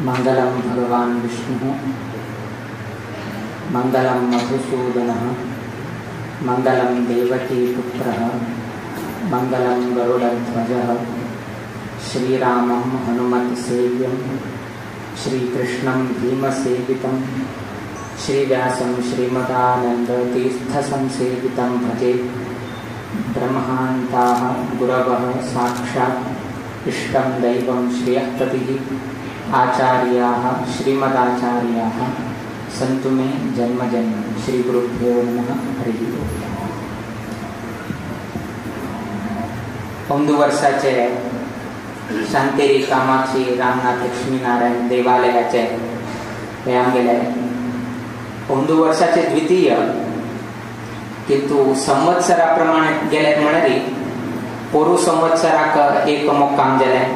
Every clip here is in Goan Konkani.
मंगलम भगवान विष्णु, मंगलम मधुसूदनः, मंगलम देवकी पुत्रः, मंगलम गरुड़ध्वजः, श्रीरामं हनुमत्सेव्यं, श्रीकृष्णं भीमसेवितं, श्रीव्यासं श्रीमदानन्दतीर्थसंसेवितं भजे। ब्रह्मान्ताः गुरवः साक्षात् इष्टं दैवं श्रियःपतिः, आचार्याः श्रीमदाचार्याः सन्तु मे जन्म जन्म। श्री गुरुभ्यो नमः। हरि ओम। अंदू वर्षाचे शांतेरी कामाक्षी रामनाथ लक्ष्मीनारायण देवालयाचे हे आमगेले अंदू वर्षाचे द्वितीय किंतु संवत्सरा प्रमाणे गेले म्हणरी पोरू संवत्सराक एक मुक्काम जालें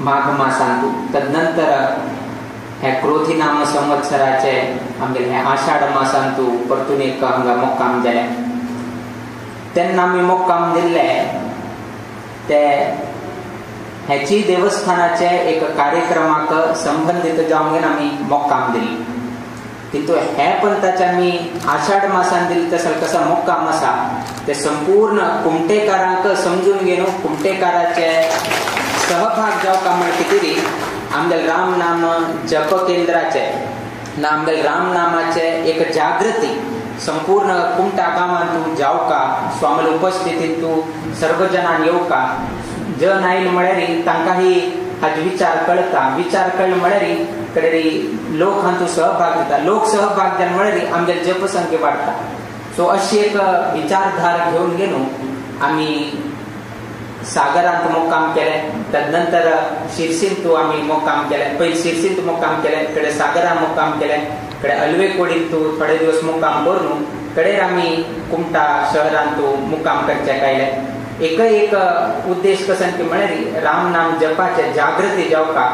माघ मासांतु, तदनंतर हे क्रोधी नाम संवत्सराचे आमगेले हे आषाढ मासांतु परतून एक हांगा मुक्काम जालें। तेन्ना आमी मुक्काम दिल्ले ते हेची देवस्थानाचे एक कार्यक्रमाक संबंधित जावन आमी मुक्काम दिल्ली, किंतु हे पंथाचे आमी आषाढ मासान दिल्ले तसो कसो मुक्काम आसा ते संपूर्ण कुमटेकारांक समजून घेवन कुमटेकाराचे सहभाग जावका म्हण कितें आमगेले राम नाम जप केंद्राचे ना आमगेले राम नामाचे एक जागृती संपूर्ण कुमटा गांवांतू जावका, स्वामीले उपस्थितींतू सर्व जणांक येवका, जन आयल म्हळ्यार तांकां ही हाजो विचार कळटा, विचार कळ्ळे म्हळ्यार कडेरी लोक हांतू सहभाग दिता, लोक सहभाग जाले म्हळ्यार आमगेले जपसंख्या वाडटा। सो अशी एक विचारधार घेवन गेलो आमी सागरांत मुक्काम केलें, तदनंतर शिरसींतू आमी मुक्काम केलें, पयलीं शिरसींत मुक्काम केलें, कडे सागरान मुक्काम केलें, कडे अलवेकोडींतू थोडे दिवस मुक्काम करून कडेर आमी कुमटा शहरांतू मुक्काम करचे कायले। एक एक उद्देश कसो की म्हळ्यार राम नाम जपाचे जागृती जावका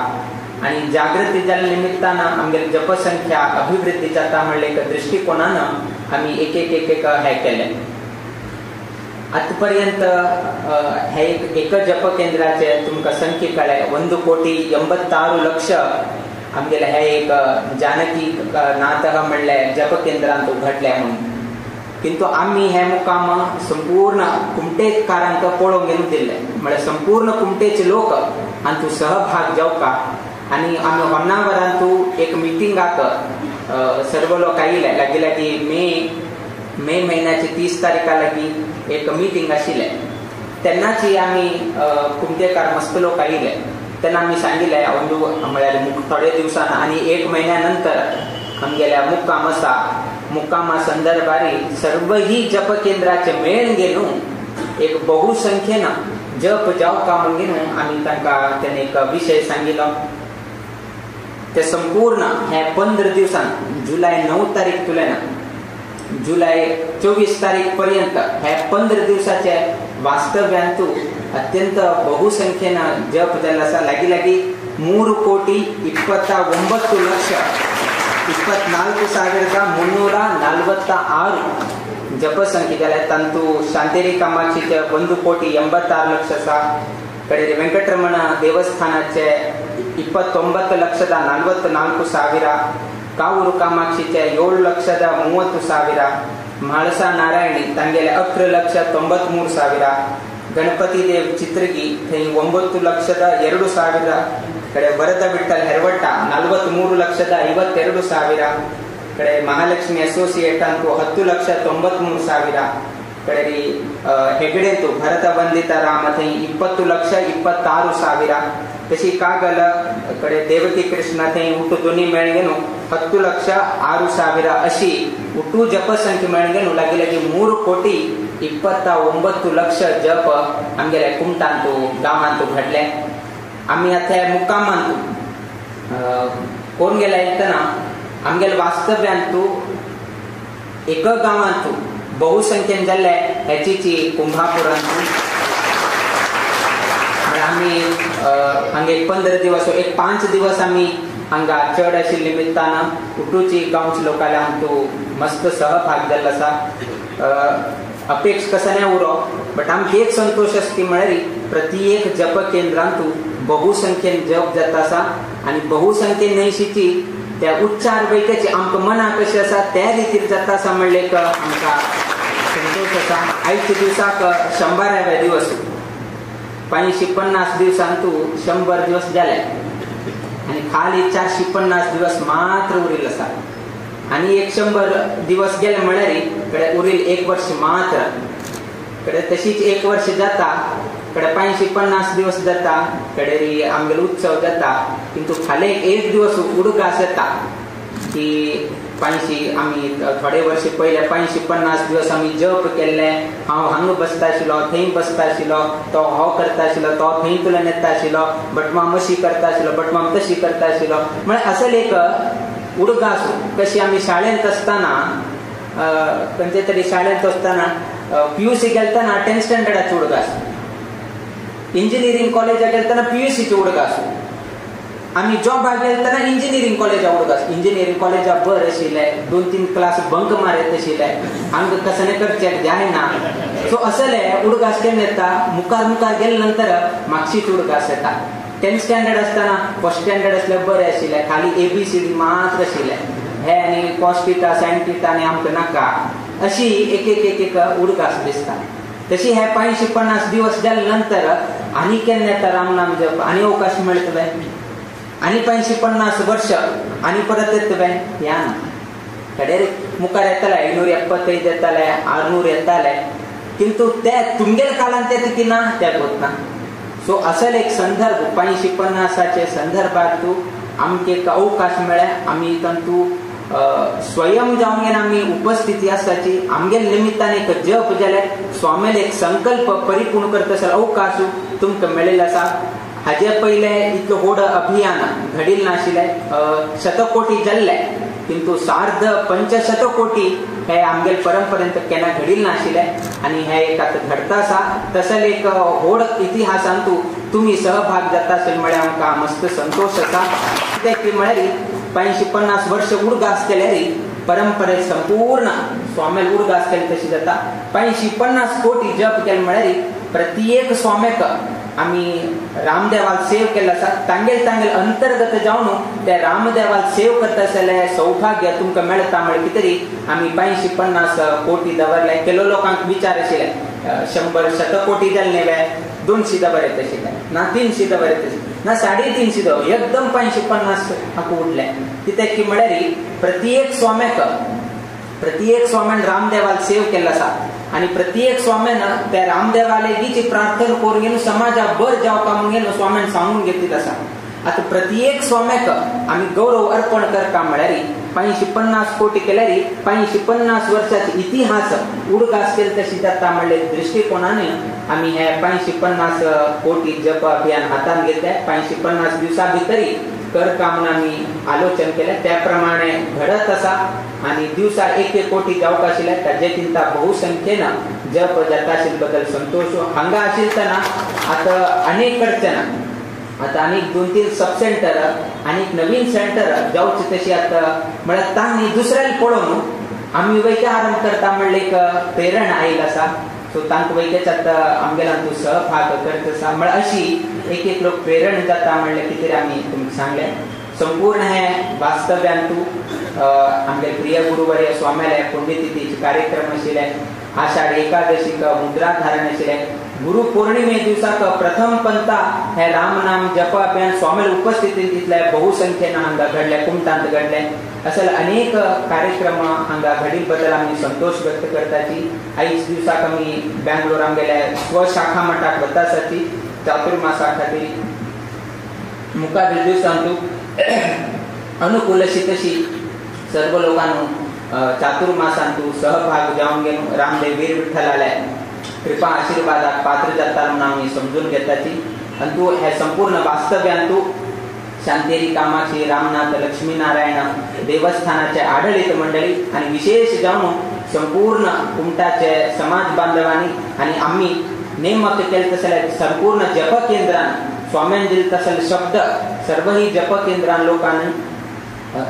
आनी जागृती जाल्ल्या निमित्तान आमगेली जपसंख्या अभिवृद्धी जाता म्हणले एक दृश्टिकोणान आमी एक एक एक एक हे केलें। आतापर्यंत हे एक जप केंद्राचे तुमकां संख्ये कळ्ळें 1,86,00,000 आमगेले हे एक जानकी नाथ म्हणले जप केंद्रांत घडले म्हणून, किंतु आमी हे मुकाम संपूर्ण कुमटेकारांक पळोवंक घेवन दिल्ले, म्हळ्यार संपूर्ण कुमटेचे लोक हांतू सहभाग जावका आनी आमी होन्नावरांतू एक मिटिंगाक सर्व लोक आयिल्ले लागीं लागीं मे म्हयन्याचे 30 तारीखा लागीं एक मिटींग आशिल्लें, तेन्नाची आमी कुमटेकार मस्त लोक आयिल्ले, तेन्ना आमी सांगिल्लें अंदू म्हळ्यार थोडे दिवसान आनी एक म्हयन्या नंतर आमगेल्या मुक्काम आसा, मुक्कामा संदर्भारी सर्वही जप केंद्राचे मेळ घेवन एक बहुसंख्येन जप जावका म्हूण घेवन आमी तांकां तेन्ना एक विशय सांगिल्लो। ते संपूर्ण हे 15 दिवसान जुलय 9 तारीख तुल्यान जुलय 24 तारीख पर्यंत हे 15 दिवसाचे वास्तव्यांतू अत्यंत बहुसंख्येन जप जाल्लो आसा। लागीं लागीं 3,29,24,346 जपसंख्ये जाल्या। तांतू शांतेरी कामाक्षीचे 1,86,00,000 आसा, कडेर वेंकटरमण देवस्थानाचे 29,44,000, कावूर कामाक्षीचे 7,30,000, म्हाळसा नारायणी तांगेले 11,93,000, गणपती देव चित्रगी थंय 9,02,000, कಡೆ ವರದ ವಿಠಲ್ ಹೆರವಟ್ಟ 43,52,000, ಕಡೆ ಮಹಾಲಕ್ಷ್ಮಿ ಅಸೋಸಿಯೇಟ್ ಅಂತೂ 10,93,000, ಕಡೆ ಹೆಗಡೆ ಅಂತೂ ಭರತ ವಂದಿತ ರಾಮ ಥಂय 20,26,000, तशी कागल कಡೆ ದೇವಕಿ ಕೃಷ್ಣ थंय उटू दोन्ही मेळगेನು 10,06,000 अशी उटू जप संख्ये मेळगेನು लागीं लागीं 3,29,00,000 जप आमगेले कुमटांतू गांवांतू घडले। आमी आतां मुक्कामांतू कोण गेले येतना आमगेले वास्तव्यांतू एक गांवांतू बहुसंख्येन जाल्ले हेचीची कुंभापुरांतू आमी हांगा एक 15 दिवस एक 5 दिवस आमी हांगा चड आशिल्ले निमित्तान उटूची गांवच्या लोकांले हांतू मस्त सहभाग जाल्लो आसा। अपेक्ष कसो नाही उरो बट आमकां एक संतोष आसा की म्हळ्यार प्रत्येक जप केंद्रांतू बहुसंख्येन जप जाता आसा आनी बहुसंख्येन न्हयशीची त्या उच्चार वैकाची आमकां मनाक कशें आसा त्या रितीर जाता आसा म्हणलें एक आमकां संतोश आसा. आयच्या दिवसाक 100व्या दिवस, 550 दिवसांतू 100 दिवस जाले आनी खाली 450 दिवस मात्र उरिल्ले आसा आनी 100 दिवस गेले म्हळ्यार कडे उरील 1 वर्ष मात्र. कडे तशीच 1 वर्ष जाता, कडे 550 दिवस जाता, कडे आमगेलो उत्सव जाता, किंतु खाले एक दिवस उडगास येता की 500 आमी थोडे वर्ष पयले 550 दिवस आमी जप केल्ले, हांव हांगा बसता आशिल्लो, थंय बसता आशिल्लो, तो हो करता आशिल्लो, तो थंय तुला नेता आशिल्लो, भटमाम अशी करता आशिल्लो, भटमाम तशी करता आशिल्लो, म्हळ्यार असल एक उडगास. कशी आमी शाळेंत आसतना खंयचे तरी शाळेंत आसतना पीयूसी गेलतना 10th स्टँडर्डाचो उडगास, इंजिनियरींग कॉलेजाक गेलतना पीयूसीचो उडगास, आमी जॉबाक गेलतना इंजिनियरींग कॉलेजा उडगास. इंजिनियरींग कॉलेजा बर आशिल्लें, 2-3 क्लास बंक मारत आशिल्ले, हांगा कसलें करचें जायना. सो असले उडगास केन्ना येता, मुखार मुखार गेले नंतर मागशीच उडगास येता. 10th standard आसतना 1st standard आसल्यार बरें आशिल्लें, खाली ABCD मात्र आशिल्लें, हे आनी कॉस थिटा सायन थिटा आनी आमकां नाका, अशी एक एक एक एक उडगास दिसता. तशी हे 550 दिवस जाले नंतर आनी केन्ना येता रामनाम जप आनी अवकाश मेळटले आनी 550 वर्ष आनी परत येतले ह्या ना. कडेर मुखार येताले 575 येताले, 600 येताले, किंतु ते तुमगेल काळान ते तिकी ना, ते गोत ना. सो असल एक संदर्भ 550 संदर्भात तूं आमकां एक अवकाश मेळ्ळे, आमी तातूंत स्वयं जावन घेवन आमी उपस्थिती आसाची, आमगेल निमित्तान एक जप जाल्यार स्वामील एक संकल्प परिपूर्ण करता आसल्यार अवकाश तुमकां मेळिल्लो आसा. हाजे पयले इतलो व्हड अभियान घडिल्लें नाशिल्लें, शतकोटी जाल्लें, किंतु 5.5 कोटी हे आमगेल परंपरेंत केन्ना घडिल्लें नाशिल्लें आनी हे एक आतां घडता आसा. तसले एक व्हड इतिहासांतू तुमी सहभाग जाता अशें म्हळ्यार आमकां मस्त संतोश आसा. कित्याक की म्हळ्यार 550 वर्ष उडगास केल्यार परंपरे संपूर्ण स्वाम्याल उडगास केले तशी जाता. 550 कोटी जप केले म्हळ्यार प्रत्येक स्वाम्याक आमी रामदेवाल सेव केल्लो आसा, तांगेल तांगेल अंतर्गत जावन त्या रामदेवाल सेव करता आसलें सौभाग्य तुमकां मेळटा म्हळ्यार कितें तरी आमी 550 कोटी दवरले. केलो लोकांक विचार आशिल्ले 100 शतकोटी जाले न्हय, 200 दवर येत आशिल्ले ना, 300 दवर येत आशिल्ले ना, 350 दवर, एकदम 550 हाका उडले. कित्याक की म्हळ्यार प्रत्येक स्वाम्याक, प्रत्येक स्वाम्यान रामदेवाल सेव केल्लो आसा आनी प्रत्येक स्वाम्यान त्या रामदेवालेगीची प्रार्थना करून घेवन समाजा बर जावपा म्हणून घेवन स्वाम्यान सांगून घेतिल्लो आसा. आतां प्रत्येक स्वाम्याक आमी गौरव अर्पण करता म्हळ्यार 550 कोटी केल्यार 550 वर्साचो इतिहास उडगास केले तशी जाता म्हणले दृश्टिकोणान आमी हे 550 कोटी जप अभियान हातान घेतले. 550 दिवसा भितरी करता म्हणून आमी आलोचन केलें, त्या प्रमाणे घडत आसा आनी दिवसा 1-1 कोटी जावंक आशिल्लें, ताजे चिंता बहुसंख्येन जप जाता आशिल्ले बद्दल संतोश हांगा आशिल्तना आतां अनेक कडच्यान आतां आनीक 2-3 सब सेंटर आनीक नवीन सेंटर जावचे तशी आतां म्हळ्यार तांणी दुसऱ्याक पळोवन आमी वयचे आरंभ करता म्हणलें एक प्रेरणा आयिल्ली आसा. सो तांकां वयचेच आतां आमगेल्यान तूं सहभाग करता आसा म्हळ्यार अशी एक एक लोक प्रेरणा जाता म्हणलें कितें आमी तुमकां सांगलें. संपूर्ण हे वास्तव्यान तूं आमगे प्रिय गुरुवर्य स्वाम्याले पुण्यतिथीचे कार्यक्रम आशिल्ले, आषाढ एकादशीक मुद्रा धारण आशिल्लें, गुरु पौर्णिमे दिवसाक प्रथम पंता हे रामनाम जप अभियान स्वामील उपस्थितीन तितले बहुसंख्येन हांगा घडले, कुमटांत घडले. असल अनेक कार्यक्रम हांगा घडिल्ले बद्दल आमी संतोष व्यक्त करताची. आयज दिवसाक आमी बेंगलोर आमगेले स्वशाखा मठाक वता आसाची चातुर्मासा खातीर. मुखार दिवसांतू अनुकूल अशी तशी सर्व लोकांनो चातुर्मासांतू सहभाग जावन घेवन रामदेव वीर विठ्ठलाले कृपा आशीर्वादाक पात्र जाता म्हणून आमी समजून घेताची. आनी तूं हे संपूर्ण वास्तव्यांतू शांतेरी कामाक्षी रामनाथ लक्ष्मीनारायण देवस्थानाचे आडळीत मंडळी आनी विशेष जावन संपूर्ण कुमटाचे समाज बांधवांनी आनी आमी नेमक केले तसले संपूर्ण जप केंद्रान स्वाम्यान दिले तसले शब्द सर्वही जप केंद्रान लोकांनी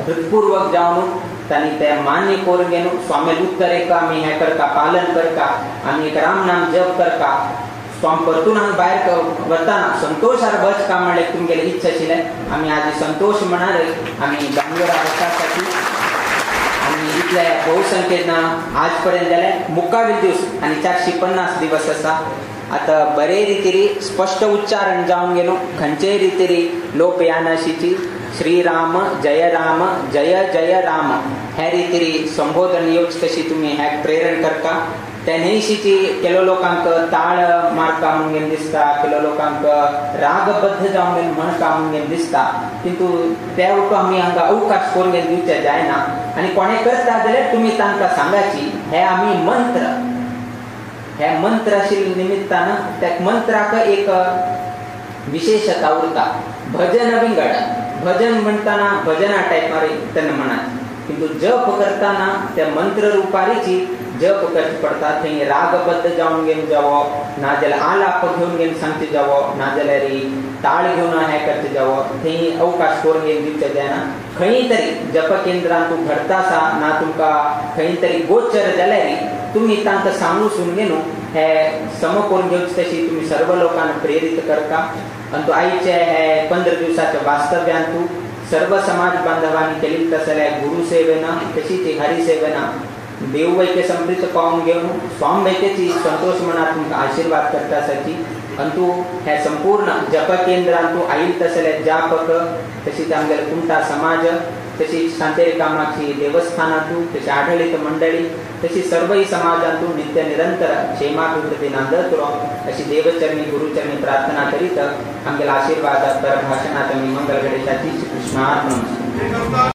हृदपूर्वक जावन तांणी ते मान्य करून घेवन स्वामी उत्तरेक आमी हें करता, पालन करता, आमी एक राम नाम जप करता, स्वाम परतून हांगा भायर वतना संतोषार वच का म्हणलें तुमगेले इच्छा आशिल्लें. आमी आज संतोष म्हणाले आमी बेंगलोरा वचपासाठी आनी इतले बहुसंख्येन आज पर्यंत जाले मुखावेल दिवस आनी 450 दिवस आसा. आतां बरे रितीरी स्पश्ट उच्चारण जावन गेलो खंयचेय रितीरी लोप यानाशीची श्री राम जय राम जय जय राम हे रितीरी संबोधन येवच तशी तुमी हे प्रेरण करता. त्या न्हयशीची केलो लोकांक ताळ मारता म्हणून दिसता, केलो लोकांक रागबद्ध जावन म्हणका म्हणून दिसता, किंतु त्या उप आमी हांगा अवकाश करून दिवचे जायना. आनी कोणे करता जाल्यार तुमी तांकां सांगाची हे आमी मंत्र, हे मंत्र आशिल्ले निमित्तान त्या मंत्राक एक विशेषता उरता. भजन विंगड, भजन म्हणताना भजना टायपार तेन्ना म्हणात, किंतु जप करताना त्या मंत्र रुपारीची जप करचे पडटा. थंय रागबद्ध जावन घेवन जावो नाजाल्यार आलाप घेवन घेवन सांगचे जावो नाजाल्यार ताळ घेवन हें करचे जावो, थंय अवकाश करून घेवन दिवचे जायना. खंय तरी जप केंद्रान तूं घडता आसा ना तुमकां खंय तरी गोचर जाल्यार तुमी तांकां सांगू सून घेवन हे सम करून घेवचे तशी तुमी सर्व लोकांक प्रेरीत करता. आनी तूं आयचे हे 15 दिवसाच्या वास्तव्यान तूं सर्व समाज बांधवांनी केली तसल्या गुरु सेवेन तशीच हरी सेवेन देववैके समृद्ध पावून घेवन स्वाम वैकेची संतोष मनात तुमकां आशीर्वाद करता आसाची. आनी तूं हे संपूर्ण जप केंद्रान तूं आयल तसले जापक तशीच आमगेले कुमटा समाज तशीच सांतेरी कामाक्षी देवस्थानांतू तशी आढळीत मंडळी तशी सर्वही समाजांतू नित्य निरंतर क्षेमाभिवृद्धी नांदत रो अशी देवचरणी गुरुचरणी प्रार्थना करीत आमगेल्या आशीर्वादात पर भाषणात मी मंगल गणेशाची श्री कृष्णार्पणमस्तु.